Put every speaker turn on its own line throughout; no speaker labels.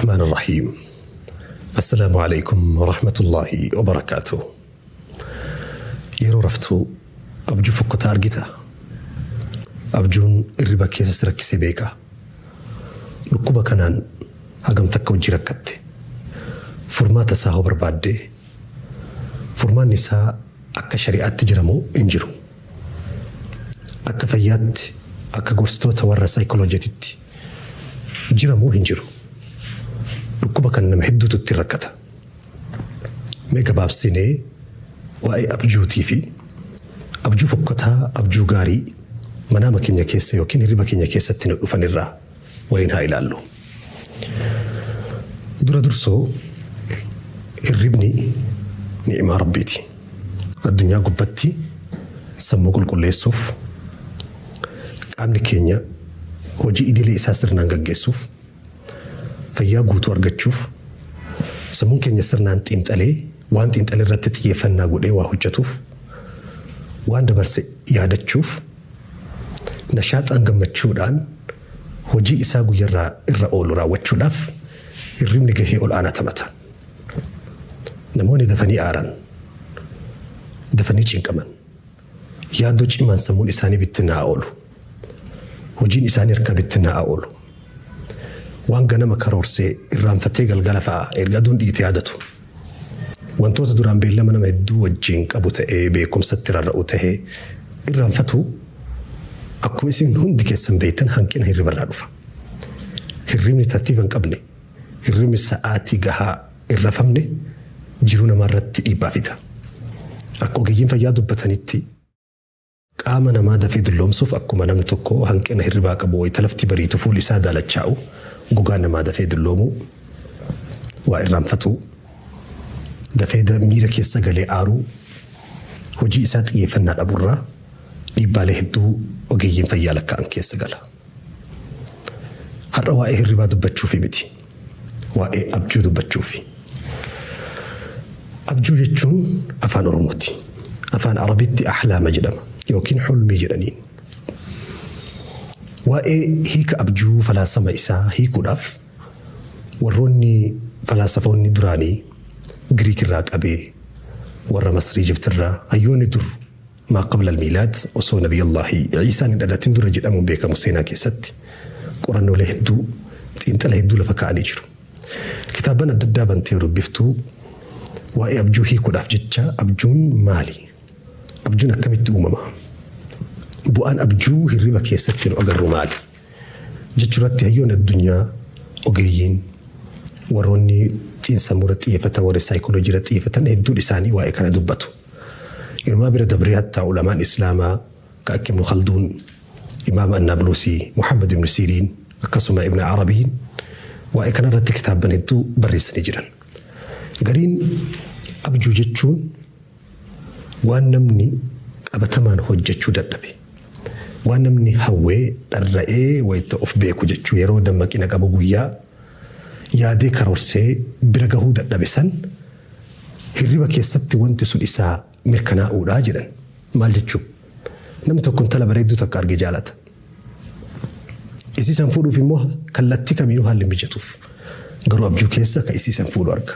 الرحمن الرحيم. السلام عليكم ورحمة الله وبركاته. Yeroo raftu abjuu fokkotaa argita. Abjuun irriba keessa si rakkisee beeka. Dhukkuba kanaan hagam takka hojii rakkatte. Furmaata isaa hoo barbaadde, furmaanni isaa akka shari'aatti jira moo hin jiru? Akka fayyaatti, akka gorsitoota warra saayikolojiititti jira moo hin jiru? Dhukkuba kan nama hedduutu itti rakkata. Mee gabaabsinee waa'ee abjuutii fi abjuu fokkataa, abjuu gaarii manaama keenya keessa yookiin hirriba keenya keessatti nu dhufan irraa waliin haa ilaallu. Dura dursoo hirribni ni'imaa Rabbiiti. Addunyaa gubbatti sammuu qulqulleessuuf, qaamni keenya hojii idilee isaa sirnaan gaggeessuuf, fayyaa guutuu argachuuf, sammuun keenya sirnaan xiinxalee waan xiinxalee irratti xiyyeeffannaa godhee waa hojjetuuf, waan dabarse yaadachuuf, nashaaxaan gammachuudhaan hojii isaa guyyarraa irra oolu raawwachuudhaaf hirribni gahee ol'aanaa taphata. Namoonni dafanii aaran, dafanii cinqaman, yaaddoo cimaan sammuun isaanii bittinnaa'aa oolu. Hojiin isaanii harkaa bittinnaa'aa oolu. Waan ganama karoorsee irraanfatee galgala fa'a erga aduun dhiite yaadatu. Wantoota duraan beellama nama hedduu wajjin qabu ta'ee beekumsatti rarra'u ta'ee irraanfatu, akkuma isin hundi keessan beektan hanqina hirribarraa dhufa. Hirribni tartiiba hin qabne, hirribni sa'aatii gahaa hin rafamne jiruu namaarratti dhiibbaa fida. Akka ogeeyyiin fayyaa dubbatanitti, qaama namaa dafee dulloomsuuf, akkuma namni tokko hanqina hirribaa qabu wayita lafti bariitu fuulli isaa daalachaa'u, gogaan namaa dafee dulloomuu, waa irraanfatuu, dafee miira keessa galee aaruu, hojii isaa xiyyeeffannaa dhabuurraa dhiibbaalee hedduu ogeeyyiin fayyaa lakkaa'an keessa gala. Har'a waa'ee hirribaa dubbachuufi miti. Waa'ee abjuu dubbachuufi. Abjuu jechuun afaan Oromooti. Afaan Arabitti ahlaama jedhama yookiin hulmii jedhaniin. Waa'ee hiika abjuu falaasama isaa hiikuudhaaf warroonni falaasafoonni duraanii Giriik irraa qabee warra Masrii, Ijiptirraa, hayyoonni dur maa qabla almiilaad, osoo Nabiyallaahi Iisaan hin dhalatin dura jedhamuun beekamu, seenaa keessatti qorannoolee hedduu, xiinxala hedduu lafa kaa'anii jiru. Kitaabban adda addaa bantee dubbiftuu waa'ee abjuu hiikuudhaaf jecha, abjuun maali? Abjuun akkamitti uumama? Bu'aan abjuu hirriba keessatti nu agarru maali? Jechuurratti hayyoonni addunyaa, ogeeyyiin, warroonni xiinsammuu irratti xiyyeeffatan, warri saayikooloojii irratti xiyyeeffatan hedduun isaanii waa'ee kana dubbatu. Inumaa bira dabree hattaa ulamaan Islaamaa ka akka Ibn Khalduun, Imaama Annaabluusii, Muhammad Ibn Siiriin, akkasuma Ibn Arabiin waa'ee kana irratti kitaabban hedduu barreessanii jiran. Gariin abjuu jechuun waan namni qabatamaan hojjechuu dadhabe, waan namni hawwee dharra'ee wayita of beeku jechuu, yeroo dammaqina qabu guyyaa yaadee karoorsee bira gahuu dadhabe san hirriba keessatti wanti sun isaa mirkanaa'uudha jedhan. Maal jechuu? Namni tokko intala bareedduu takka arge, jaalata. Isii san fuudhuuf immoo kallattii kamiinuu haalli mijatuuf. Garuu abjuu keessa ka isii san fuudhu arga.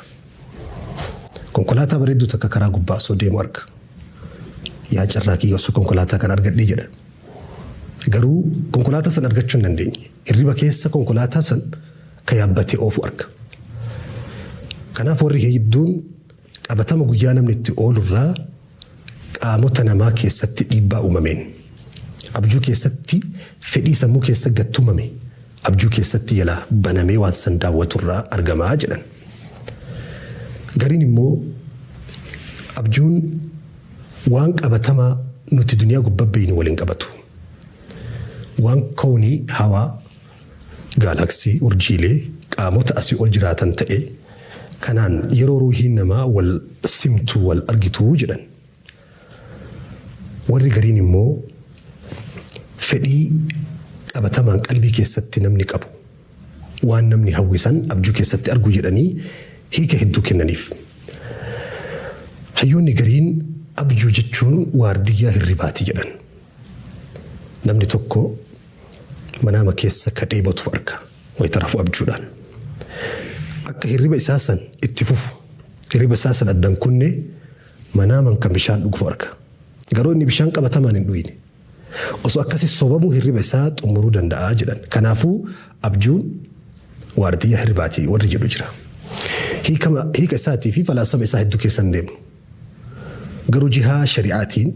Konkolaataa bareedduu takka karaa gubbaa osoo deemu arga. Yaa carraa kiyya, osoo konkolaataa kana argadhee jedha. Garuu konkolaataa san argachuu hin dandeenye. Hirriba keessa konkolaataa san ka yaabbatee oofu arga. Kanaaf warri hedduun qabatama guyyaa namni itti oolurraa qaamota namaa keessatti dhiibbaa uumameen abjuu keessatti fedhii sammuu keessa gattumame abjuu keessatti jala banamee waan san daawwaturraa argamaa jedhan. Gariin immoo abjuun waan qabatamaa nuti duniyaa gubbaa beeynu waliin qabatu. Waan koonii hawaa, gaalaksii, urjiilee, qaamota asii ol jiraatan ta'e kanaan yeroo ruuhiin namaa wal simtu, wal argitu jedhan. Warri gariin immoo fedhii qabatamaan qalbii keessatti namni qabu, waan namni hawwisan abjuu keessatti argu jedhanii hiika hedduu kennaniif. Hayyoonni gariin abjuu jechuun waardiyyaa hirribaati jedhan. Namni tokko manaama keessa ka dheebotu arga wayita rafu abjuudhaan. Akka hirriba isaa san itti fufu, hirriba isaa san addan kunne, manaaman kan bishaan dhugu arga. Garuu inni bishaan qabatamaan hin dhuyne. Osoo akkasi sobamuu hirriba isaa xumuruu danda'a jedhan. Kanaafuu abjuun waardiyya hirribaati warri jedhu jira. Hiika isaatii fi falaasama isaa hedduu keessa hin deemnu. Garuu jihaa shari'aatiin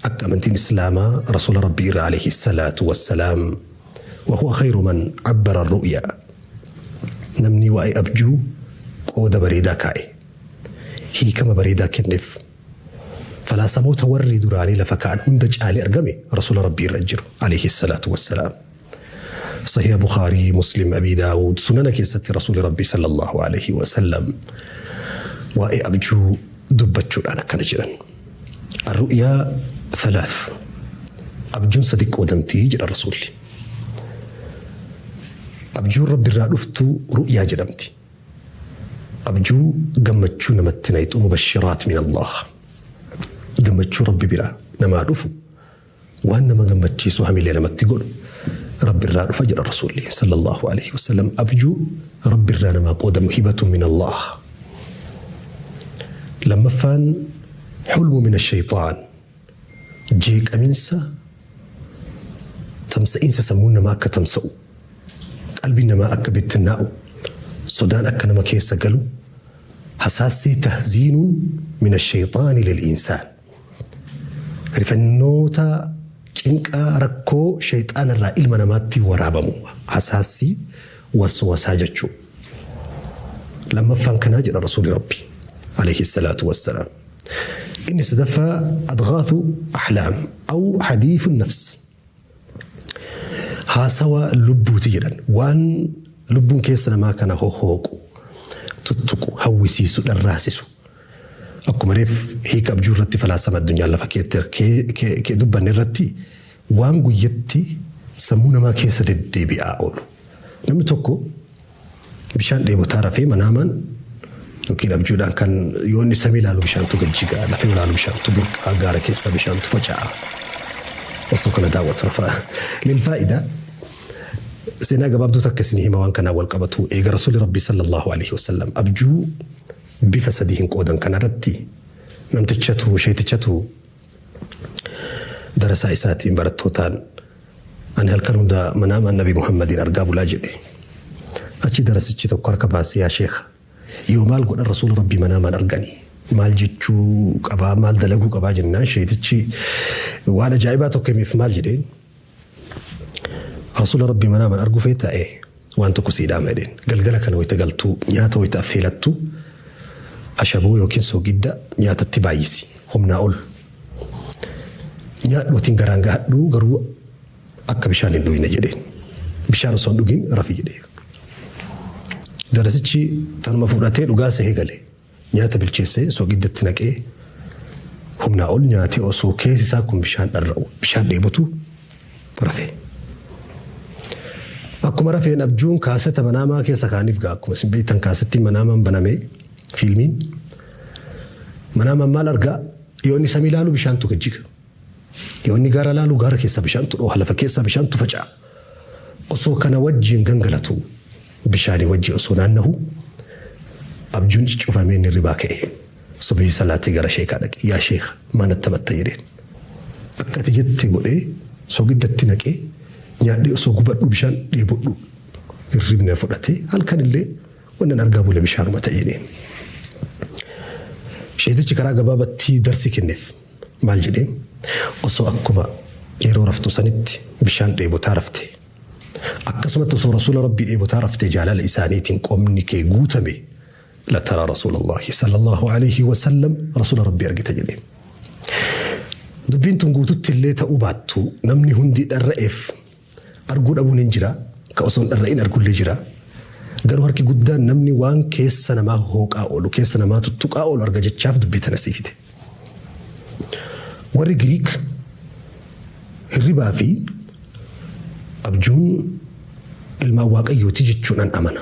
akka amantiin Islaamaa Rasuula Rabbii irraa alayhi salaatu wassalaam, wa huwa khayru man abbara ru'ya, namni waa'ee abjuu qooda bareedaa kaa'e, hiikama bareedaa kenneef, falaasamoota warri duraanii lafa kaa'an hunda caalee argame Rasuula Rabbii irra jiru alayhi salaatu wassalaam. Sahiha Bukhaarii, Muslim, Abii Daawud, sunana keessatti Rasuuli Rabbii sallallahu alayhi wasallam waa'ee abjuu dubbachuudhaan akkana jedhan. Arru'yaa thalath, abjuun sadi qoodamtii jedha Rasuulli. Abjuun Rabbi irraa dhuftu ru'yaa jedhamti. Abjuu gammachuu namatti nayxu, mubashiraat min Allah. Gammachuu Rabbi bira namaa dhufu, waan nama gammachiisu, hamilee namatti godhu Rabbi irraa dhufa jedha Rasuulli sallallahu alaihi wasallam. Abjuu Rabbi irraa namaa qoodamu, hibatun min Allah. Lammaffaan hulmu min ashayxaan, jeeqaminsa, tamsa'iinsa sammuun namaa akka tamsa'u, qalbiin namaa akka bittinnaa'u, sodaan akka nama keessa galu, hasaassii, tahziinuun min ashayxaani lil insaan. Rifannoota, cinqaa, rakkoo shayxaana irraa ilma namaatti waraabamu, hasaassii waswasaa jechuu. Lammaffaan kanaa jedha Rasuuli Rabbi alayhi salaatu wassalaam. Inni sadaffaa adghaathu ahlaam aw hadiithu nafs. Haasawa lubbuuti jedhan, waan lubbuun keessa namaa kana hohooqu, tuttuqu, hawwisiisu, dharraasisu. Akkuma reef hiika abjuu irratti falaasama addunyaan lafa keetti dubbanne irratti, waan guyyatti sammuu namaa keessa deddeebi'aa oolu. Namni tokko bishaan dheebotaa rafee manaamaan yookiin abjuudhaan kan yoo inni samii ilaalu bishaantu gad jigaa, lafa ilaalu bishaantu burqaa, gaara keessa bishaantu faca'a. Osoo kana daawwatu rafa. Lilfaayidaa seenaa gabaabduu takka isin hima waan kanaan wal qabatu. Eega Rasuulli Rabbii sallallahu alaihi wasallam abjuu bifa sadii hin qoodan kanarratti, namtichatu, sheetichatu darasaa isaatiin, barattootaan, "Ani halkan hunda manaamaan Nabi Muhammadiin argaa bulaa," jedhe. Achi darasichi tokko harka baasee, "Yaa sheekha, yoo maal godhan Rasuula Rabbii manaamaan arganii? Maal jechuu qabaa? Maal dalaguu qabaa?" jennaan, sheetichi waan ajaa'ibaa tokko himeef. Maal jedheen? "Rasuula Rabbii manaamaan arguu feetaa? Waan tokko sii dhaama," jedheen. "Galgala kana wayita galtuu nyaata wayita affeelattu ashaboo yookiin soogidda nyaatatti baay'isi, humnaa ol. Nyaadhuutiin garaan gahadhuu, garuu akka bishaan hin dhuyne," jedheen. "Bishaan osoo hin dhugin rafi," jedhee. Darasichi tanuma fudhatee dhugaa sahee gale. Nyaata bilcheessee sogiddatti naqee humnaa ol nyaatee, osoo keessi isaa kun bishaan dharra'u, bishaan dheebotu rafe. Akkuma rafeen abjuun kaaseta manaamaa keessa kaaniif gaa, akkuma isin beektan kaasettiin manaamaan banamee fiilmiin manaamaan maal argaa? Yoo inni samii ilaalu bishaantu gad jiga. Yoo inni gaara ilaalu gaara keessa bishaantu dhooha, lafa keessa bishaantu faca'a. Osoo kana wajjin gangalatu, bishaanii wajjin osoo naannahu, abjuun cufamee inni ribaa ka'e. Subii salaatii gara sheekaa dhaqe. "Yaa sheeka, maal natti taphatta?" jedheen. "Akka ati jette godhee sogiddatti naqee nyaadhee, osoo gubadhu, bishaan dheebodhu, hirribni na fudhatee, halkan illee wannan argaa bule bishaanuma ta'e," jedheen. Sheetichi karaa gabaabatti darsii kenneef. Maal jedheen? "Osoo akkuma yeroo raftu sanitti bishaan dheebotaa rafte, akkasumatti osoo Rasuula Rabbii dheebotaa raftee, jaalala isaaniitiin qomni kee guutame, latara Rasuulallahi sallallahu alaihi wasallam, Rasuula Rabbii argita," jedheen. Dubbiin tun guututti illee ta'uu baattu, namni hundi dharra'eef arguu dhabuun hin jira. Ka osoo hin dharra'in argullee jira. Garuu harki guddaan namni waan keessa namaa hooqaa oolu, keessa namaa tuttuqaa oolu arga jechaaf dubbii tana sii fide. Warri Giriik hirribaa fi abjuun ilmaan Waaqayyooti jechuudhaan amana.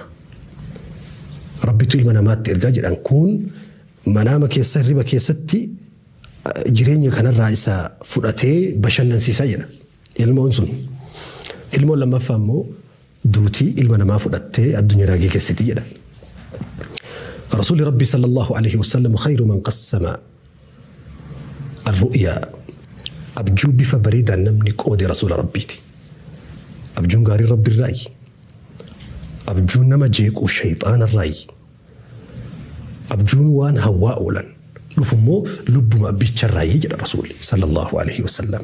Rabbitu ilma namaatti ergaa jedhan, kun manaama keessa, hirriba keessatti jireenya kanarraa isa fudhatee bashannansiisaa jedha. Ilmoon sun. Ilmoon lammaffaa immoo duutii ilma namaa fudhattee addunyaa raagee keessatti jedha. Rasuulli Rabbii sallallahu alaihi wasallam khayru man qassama arru'yaa, abjuu bifa bareedaan namni qoode Rasuula Rabbiiti. Abjuun gaariin Rabbi irraayi. Abjuun nama jeequ shayxaana irraayi. Abjuun waan hawwaa oolan dhufu immoo lubbuma abbicha irraayi jedha Rasuulli sallallahu alaihi wasallam.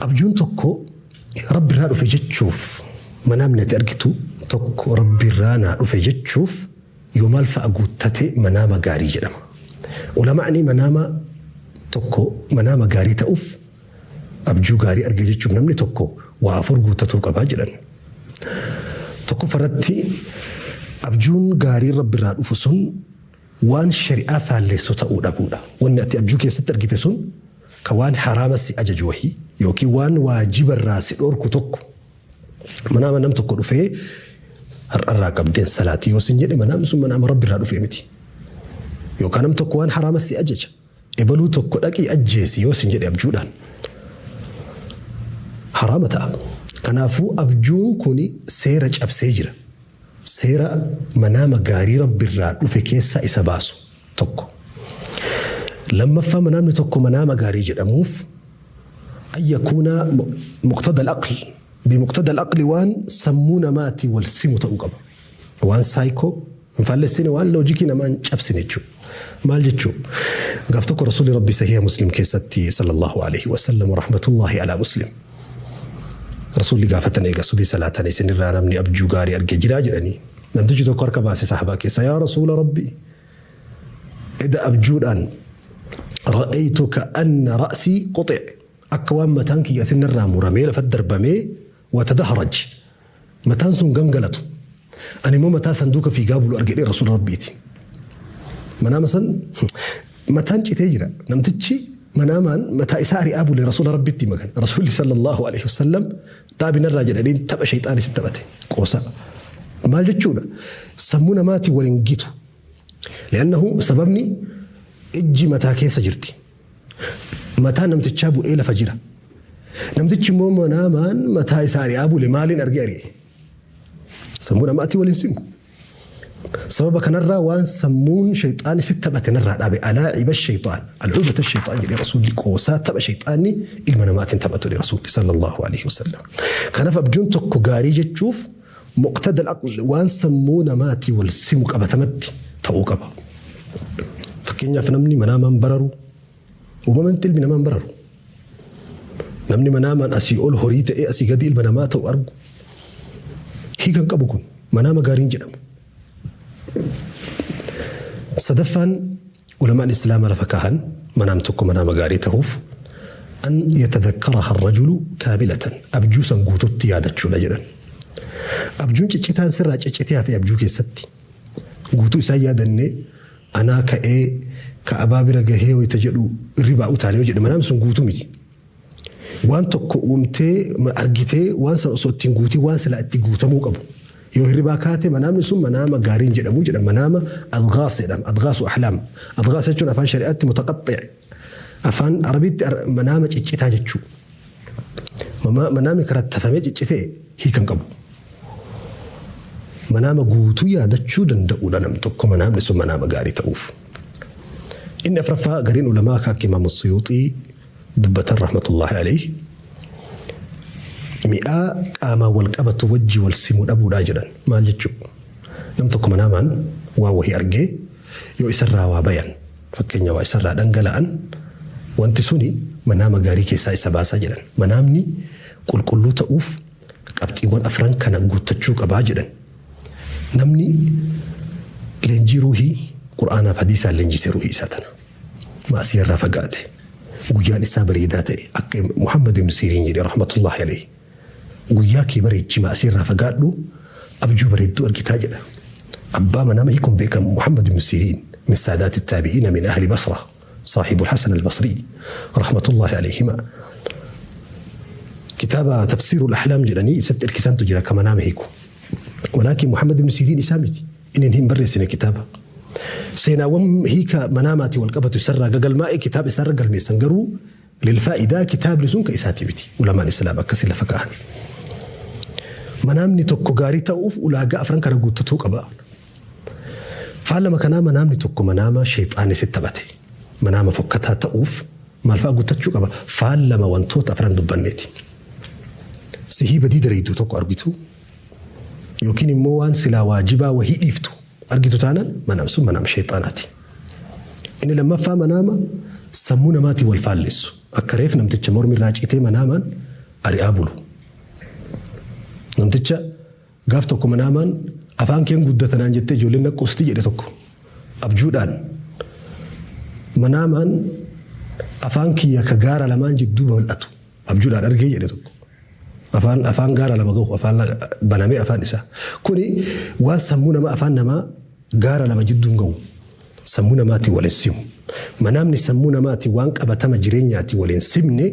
Abjuun tokko Rabbi irraa dhufe jechuuf, manaamni ati argitu tokko Rabbi irraa naa dhufe jechuuf yoo maal fa'a guuttate manaama gaarii jedhama? Ulamaa'ni manaama tokko manaama gaarii ta'uuf, abjuu gaarii arge jechuuf namni tokko waa afur guuttatuu qabaa jedhan. Tokkoffaa irratti, abjuun gaarii Rabbi irraa dhufu sun waan shari'aa faalleessu ta'uu dhabuudha. Wanni ati abjuu keessatti argite sun ka waan haraama si ajaju wahii yookiin waan waajiba irraa si dhorku tokko. Manaama nam tokko dhufee har'arraa qabdeen salaatii yoo sin jedhe, manaamni sun manaama Rabbi irraa dhufee miti. Yookaan nam tokko waan haraama si ajaja. Ebaluu tokko dhaqii ajjeesi yoo sin jedhe abjuudhaan, haraama ta'a. Kanaafuu abjuun kun seera cabsee jira. Seera manaama gaarii Rabbi irraa dhufe keessaa isa baasu tokko. Lammaffaa, manaamni tokko manaama gaarii jedhamuuf أن يكون مقتضى العقل، بمقتضى العقل, waan sammuu namaatii wal simu ta'uu qaba. Waan saayikoo hin faallessine, waan loojikii namaan cabsine jechuudha. Maal jechuudha? Gaaf tokko Rasuulli Rabbi Sahiha Muslim keessatti sallallahu alaihi wasallam, rahmatullahi ala Muslim. Rasuulli gaafatan, eega subii salaatan, isinirraa namni abjuu gaarii arge jiraa jedhanii. Namtichi tokko harka baase sahabaa keessa, "Yaa Rasuula Rabbi, eda abjuudhaan رأيت كأن رأسي قطع," akka waan mataan kiyya isinirraa muramee lafa darbamee, وتدحرج, mataan sun gangalatu, ani immoo mataa sanduuqa fiigaa bulu argedhe Rasuula Rabbiiti. Manaama san mataan citee jira. Namtichi manaamaan mataa isaa ari'aa bule Rasuula Rabbitti makan. Rasuulli sallallahu alaihi wasallam dhaabinarraa jedhanii, tapha shayxaan isin taphate qoosa. Maal jechuudha? Sammuu namaatiin waliin gitu. لأنه sababni ijji mataa keessa jirti. Mataa namtichaa bu'ee lafa jira. Namtichi immoo manaamaan mataa isaa ari'aa bule, maaliin argee ari'e? Sammuu namaatii waliin simu. Sababa kanarraa waan sammuun shayxaani si taphate narraa dhaabe, ألاعيب الشيطان، ألعوبة الشيطان jedhee Rasuulli, qoosaa tapha shayxaanni ilma namaatiin taphatu jedhee Rasuulli sallallahu alaihi wasallam. Kanaaf abjuun tokko gaarii jechuuf مقتضى العقل, waan sammuu namaatii wal simu qabatamatti ta'uu qaba. Fakkeenyaaf, namni manaamaan bararu, uumamatti ilmi namaan bararu. Namni manaamaan asii ol horii ta'ee asii gadi ilma namaa ta'u argu, hiikan qabu kun manaama gaariin jedhamu. Sadaffaan ulamaan islaamaa lafa kaahan, manaam tokko manaama gaarii ta'uuf أن يتذكرها الرجل كاملة, abjuu san guututti yaadachuudha jedhan. Abjuun ciccitaan sirraa ciccitee hafe abjuu keessatti guutuu isaa yaadannee, anaa ka'ee ka'abaa bira gahee wayita jedhu irribaa utaalee yoo jedhe, manaamni sun guutuu miti. Waan tokko uumtee argitee, waan sana osoo ittiin guutii, waan silaa itti guutamuu qabu. Yoo hirribaa kaate, manaamni sun manaama gaariin jedhamu jedhama. Manaama أضغاث jedhama. أضغاث أحلام. أضغاث jechuun afaan shari'aatti متقطع. Afaan Arabiitti manaama ciccitaa jechuu. Manaamni karattafamee ciccitee hiikan qabu. Manaama guutuu yaadachuu danda'uudha nam tokko manaamni sun manaama gaarii ta'uuf. Inni afraffaa, gariin ulamaa akka Imaam Suyuuxii dubbatan رحمة الله عليه, mi'aa qaamaan wal qabatu wajji wal simuu dhabuudhaa jedhan. Maal jechuu? Nam tokko manaamaan waa wahii argee, yoo isarraa waa bayan, fakkeenya waa isarraa dhangala'an, wanti suni manaama gaarii keessaa isa baasaa jedhan. Manaamni qulqulluu ta'uuf qabxiiwwan afran kana guuttachuu qabaa jedhan. Namni leenjii ruuhii Qur'aanaaf hadiisaan leenjisee ruuhii isaa tana, maasii irraa fagaate, guyyaan isaa bareedaa ta'e, akka Muhammad ibn Siriin jedhe رحمة الله عليه, guyyaa kee bareechi, maasii irraa fagaadhu, abjuu bareedduu argitaa jedha. Abbaa manaama hiikuun beekamu Muhammad ibn Siriin, من سادات التابعين، من أهل بصرة، صاحب الحسن البصري رحمة الله عليهما, كتاب تفسير الأحلام jedhanii isatti irkisantu jira ka manaama hiiku. ولكن محمد بن سيرين isaa miti, inni hin barreessine kitaaba. Seenaawwan hiika manaamaatii wal qabatu isarraa gagalmaa'ee kitaaba isarra galmeessan, garuu للفائدة kitaabni sun ka isaati miti. Ulamaan islaam akkasii lafa kaa'an. Manaamni tokko gaarii ta'uuf ulaagaa afran kana guuttatuu qaba. Faallama kanaa manaamni tokko manaama sheexaanni sitti taphate. Manaama fokkataa ta'uuf maal fa'a guuttachuu qaba? Faallama wantoota afran dubbanneeti. Sihii badii dareedduu tokko argitu yookiin immoo waan silaa waajibaa wahii dhiiftu argitu taanaan manaam sun manaama sheexaanaati. Inni lammaffaa manaama sammuu namaatiin wal faalleessu. Akka reef namticha mormi irraa citee manaamaan ari'aa bulu. Namticha gaaf tokko manaamaan afaan keen guddatanaan jettee ijoolleen naqqoosti jedhe tokko abjuudhaan manaamaan afaan kiyya ka gaara lamaan jidduu bal'atu abjuudhaan argee jedhe tokko. Afaan gaara lama gahu afaan banamee afaan isaa. Kuni waan sammuu namaa afaan namaa gaara lama jidduun gahu sammuu namaatiin wal hin simu. Manaamni sammuu namaatiin waan qabatama jireenyaatiin wal hin simne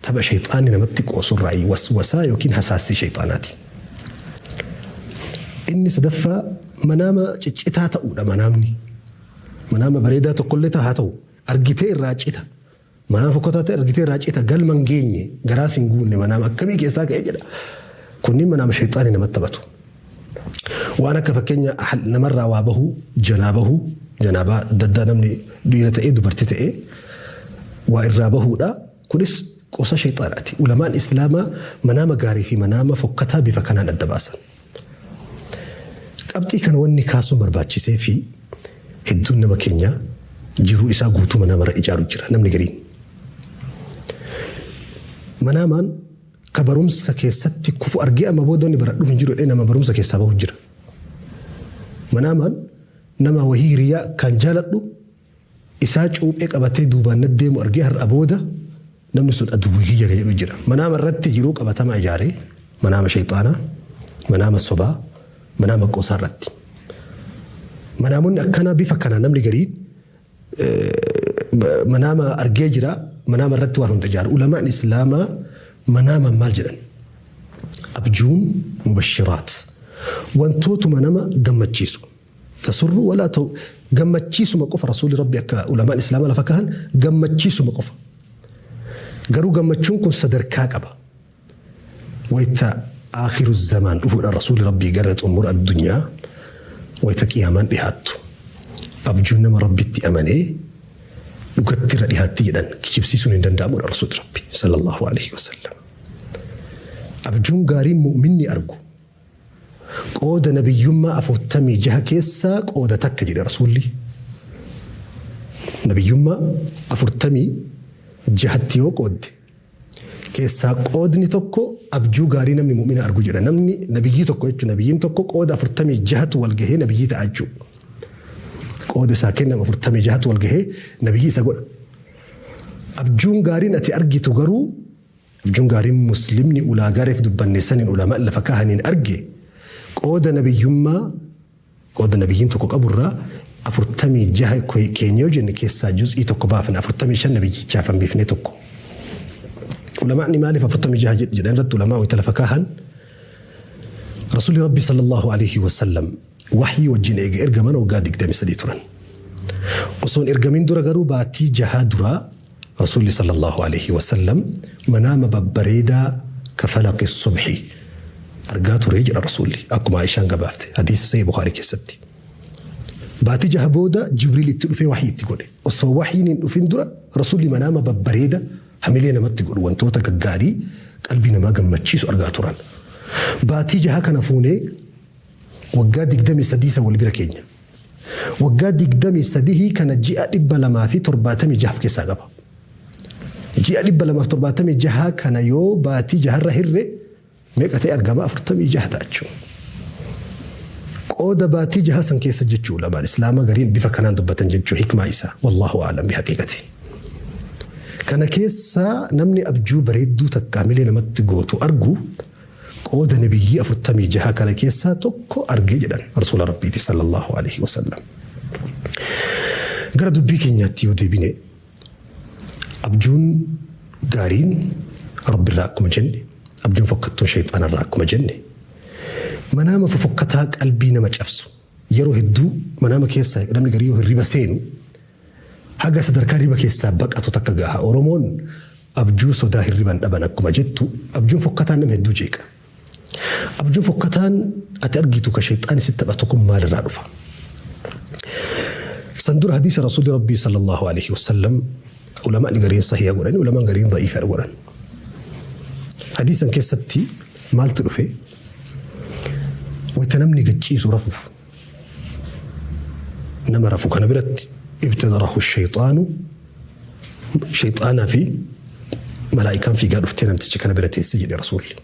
tapha sheexaanni namatti qoosurraa waswasaa yookiin hasaasii sheexaanaati. Inni sadaffaa manaama ciccitaa ta'uudha manaamni. Manaama bareedaa tokkollee haa ta'u argitee irraa cita. Manaama fokkataa ta'e argitee irraa cita galma hin geenye garaas hin guunne manaama akkamii keessaa ka'ee jedha. Kunniin manaama sheexaanni namatti taphatu. Waan akka fakkeenya namarraa waa bahuu, janaa bahuu, janaabaa adda addaa namni dhiira ta'ee dubartii ta'ee waa irraa bahuudha. Kunis qosa sheexaanaati. Ulamaan Islaamaa manaama gaarii fi manaama fokkataa bifa kanaan adda baasan. Qabxii kana wanni kaasuun barbaachisee fi hedduun nama keenyaa jiruu isaa guutuu manaamarra ijaaru jira namni gariin. Manaamaan ka barumsa keessatti kufu argee amma booda inni baradhuuf hin jiru jedhee nama barumsa keessaa bahu jira. Manaamaan nama wahii hiriyaa kan jaaladhu isaa cuuphee qabatee duubaan na deemu argee har'a booda namni sun aduwwii kiyya kan jedhu jira. Manaama irratti jiruu qabatamaa ijaaree manaama sheexaanaa, manaama sobaa, manaama qoosaa irratti. Manaamonni akkanaa bifa kana namni gariin manaama argee jira manaama irratti waan hunda ijaaru. Ulamaan Islaamaa manaama maal jedhan? Abjuun mubashiraat. Wantootuma nama gammachiisu. Tasurru walaa ta'u gammachiisuma qofa rasuulli rabbi akka ulamaan Islaamaa lafa kahan gammachiisuma qofa. Garuu gammachuun kun sadarkaa qaba. Wayita aakhiru zamaan dhufuudha rasuulli rabbii gara xumura addunyaa wayita qiyaamaan dhihaattu. Abjuun nama rabbitti amanee dhugatti irra dhihaatti jedhan kijibsiisuun hin danda'amudha rasuulli rabbi sallallahu alaihi wasallam. Abjuun gaariin mu'minni argu qooda nabiyyummaa 46 keessaa qooda takka jedhe rasuulli. Nabiyyummaa 46tti yoo qoodde keessaa qoodni tokko abjuu gaarii namni mu'mina argu jedha. Namni nabiyyii tokko jechuun nabiyyiin tokko qooda 46tu wal gahee nabiyyii ta'a jechuudha. Qooda isaa kennama 46tu wal gahee nabiyyii isa godha. Abjuun gaariin ati argitu garuu abjuun gaariin muslimni ulaagaa reef dubbanne saniin ulamaan lafa kaahaniin arge qooda nabiyyummaa qooda nabiyyiin tokko qaburraa 46 keenya yoo jenne keessaa juz'ii tokko baafne 45 nabiyyichaaf hambifne tokko. Ulamaanni maaliif 46 jedhan irratti ulamaa wayita lafa kaahan Rasuulli Rabbi sallallahu alaihi wasallam wahyii wajjin eega ergaman waggaa 23 turan. Osoo hin ergamin dura garuu baatii jahaa duraa Rasuulli sallallahu alaihi wasallam manaama babbareedaa ka falaqi subhi argaa ture jedha Rasuulli akkuma Aishaan gabaafte hadiisa Sahih Bukhaarii keessatti. Baatii jaha booda Jibriil itti dhufee wahyii itti godhe. Osoo wahyiin hin dhufin dura Rasuulli manaama babbareeda hamilee namatti godhu wantoota gaggaarii qalbii namaa gammachiisu argaa turan. Baatii jaha kana fuunee waggaa 23 isa wal bira keenya. Waggaa 23 kana ji'a 276 keessaa qaba. Ji'a 276 kana yoo baatii jaharra hirre meeqa ta'e argama 46 ta'a jechuudha. Qooda baatii jaha san keessa jechuu ulamaan Islaamaa gariin bifa kanaan dubbatan jechuu hikmaa isaa. Wallahu a'lam bihaqiiqati. Kana keessaa namni abjuu bareedduu takka hamilee namatti gootu argu qooda nabiyyii 46 kana keessaa tokko argee jedhan rasuula rabbiiti sallallahu alaihi wasallam. Gara dubbii keenyaatti yoo deebine abjuun gaariin rabbirraa akkuma jenne abjuun fokkattuun sheexaanarraa akkuma jenne manaama fofokkataa qalbii nama cabsu yeroo hedduu manaama keessaa namni garii yoo hirriba seenu haga sadarkaa hirriba keessaa baqatu takka gaha. Oromoon abjuu sodaa hirriban dhaban akkuma jettu abjuun fokkataan nama hedduu jeeqa. Abjuun fokkataan ati argitu ka sheexaan sitti taphatu kun maalirraa dhufa? San dura hadiisa Rasuulli Rabbii sallallahu alaihi wasallam ulamaan gariin sahiha godhan, ulamaan gariin da'iifa godhan. Hadiisan keessatti maaltu dhufe? Wayita namni gachiisu rafuuf nama rafu kana biratti ibtadarahu shayxaanu, shayxaanaa fi malaa'ikaan fiigaa dhuftee namticha kana bira teesse jedhe Rasuulli.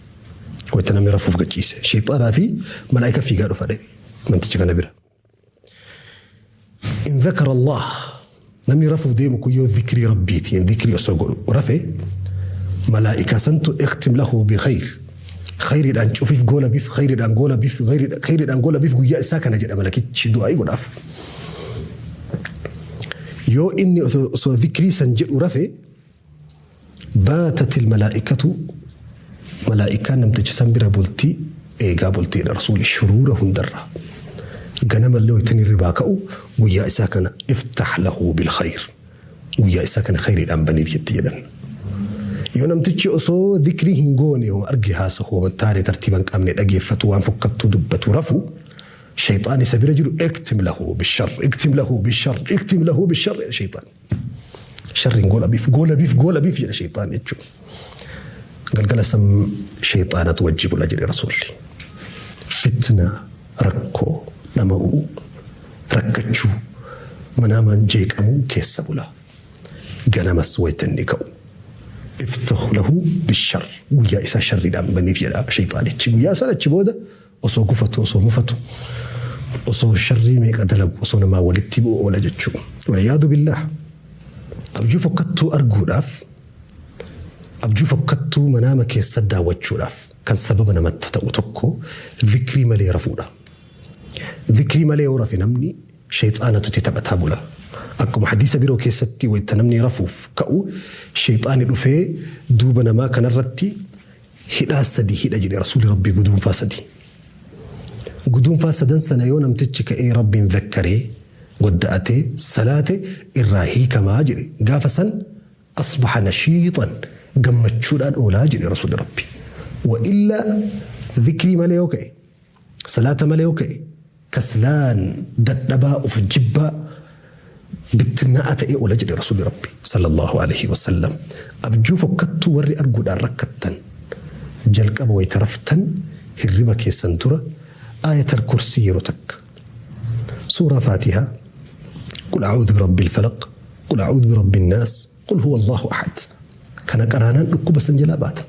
Wayita namni rafuuf gachiise shayxaanaa fi malaa'ikaan fiigaa dhufa namticha kana bira. In dhakara Allah, namni rafuuf deemu kun yoo dhikrii Rabbiitiin dhikrii osoo godhu rafe, malaa'ikaa santu ikhtim lahu bikhayr, khayriidhaan cufiif goolabiif, khayriidhaan goolabiif, khayriidhaan goolabiif guyyaa isaa kana jedha malakichi du'aa'ii godhaaf. Yoo inni osoo dhikrii san jedhu rafe, baatatil malaa'ikatu, malaa'ikaan namticha san bira bultii eegaa bultiidha Rasuulli shuruura hundarraa. Ganamallee wayita hirribaa ka'u guyyaa isaa kana iftah lahu bilkhayr, guyyaa isaa kana khayriidhaan baniif jetti jedhan. Yoo namtichi osoo dhikrii hin goone, yoo arge haasa'u taane tartiiba hin qabne dhageeffatu, waan fokkattuu dubbatu rafu, shayxaan isa bira jiru iktim lahu bishar, iktim lahu bishar, iktim lahu bishar, shayxaan. Sharriin goolabiif, goolabiif, goolabiif jedha shayxaan jechuudha. Galgala san shayxaanatu wajji bula jedhe Rasuulli. Fitna, rakkoo, dhama'uu, rakkachuu, manaamaan jeeqamuu keessa bula. Ganamas wayita inni ka'u iftahu lahu bishar, guyyaa isaa sharriidhaan baniif jedha shayxaanichi. Guyyaa sana achi booda osoo gufatu, osoo mufatu, osoo sharrii meeqa dalagu, osoo namaa walitti bu'u oola jechuudha. Waliyyaadu billaah. Abjuu fokkattuu arguudhaaf, abjuu fokkattuu manaama keessa daawwachuudhaaf kan sababa namatti ta'u tokko dhikrii malee rafuudha. Dhikrii malee yoo rafe namni shayxaanatu itti taphataa bula. Akkuma hadiisa biroo keessatti wayita namni rafuuf ka'u shayxaani dhufee duuba namaa kanarratti hidhaa sadi hidha jedhe Rasuulli Rabbii, guduunfaa sadi. Guduunfaa sadan sana yoo namtichi ka'ee Rabbiin zakkaree godda'atee salaate irraa hiikamaa jedhe. Gaafa san asbaha nashiixan, gammachuudhaan oolaa jedhe Rasuulli Rabbi. Wa illaa dhikrii malee yoo ka'e, salaata malee yoo ka'e, kaslaan, dadhabaa, of jibbaa, bittinnaa'aa ta'ee oola jedhe Rasuulli Rabbi sallallahu alaihi wasallam. Abjuu fokkattuu warri arguudhaan rakkattan, jalqaba wayita raftan hirriba keessan dura aayatal kursii yeroo takka, suuraa Faatihaa, qul a'uudhu birabbil falaq, qul a'uudhu birabbin naas, qul huwa Allahu ahad kana qaraanaan dhukkuba san jalaa baata.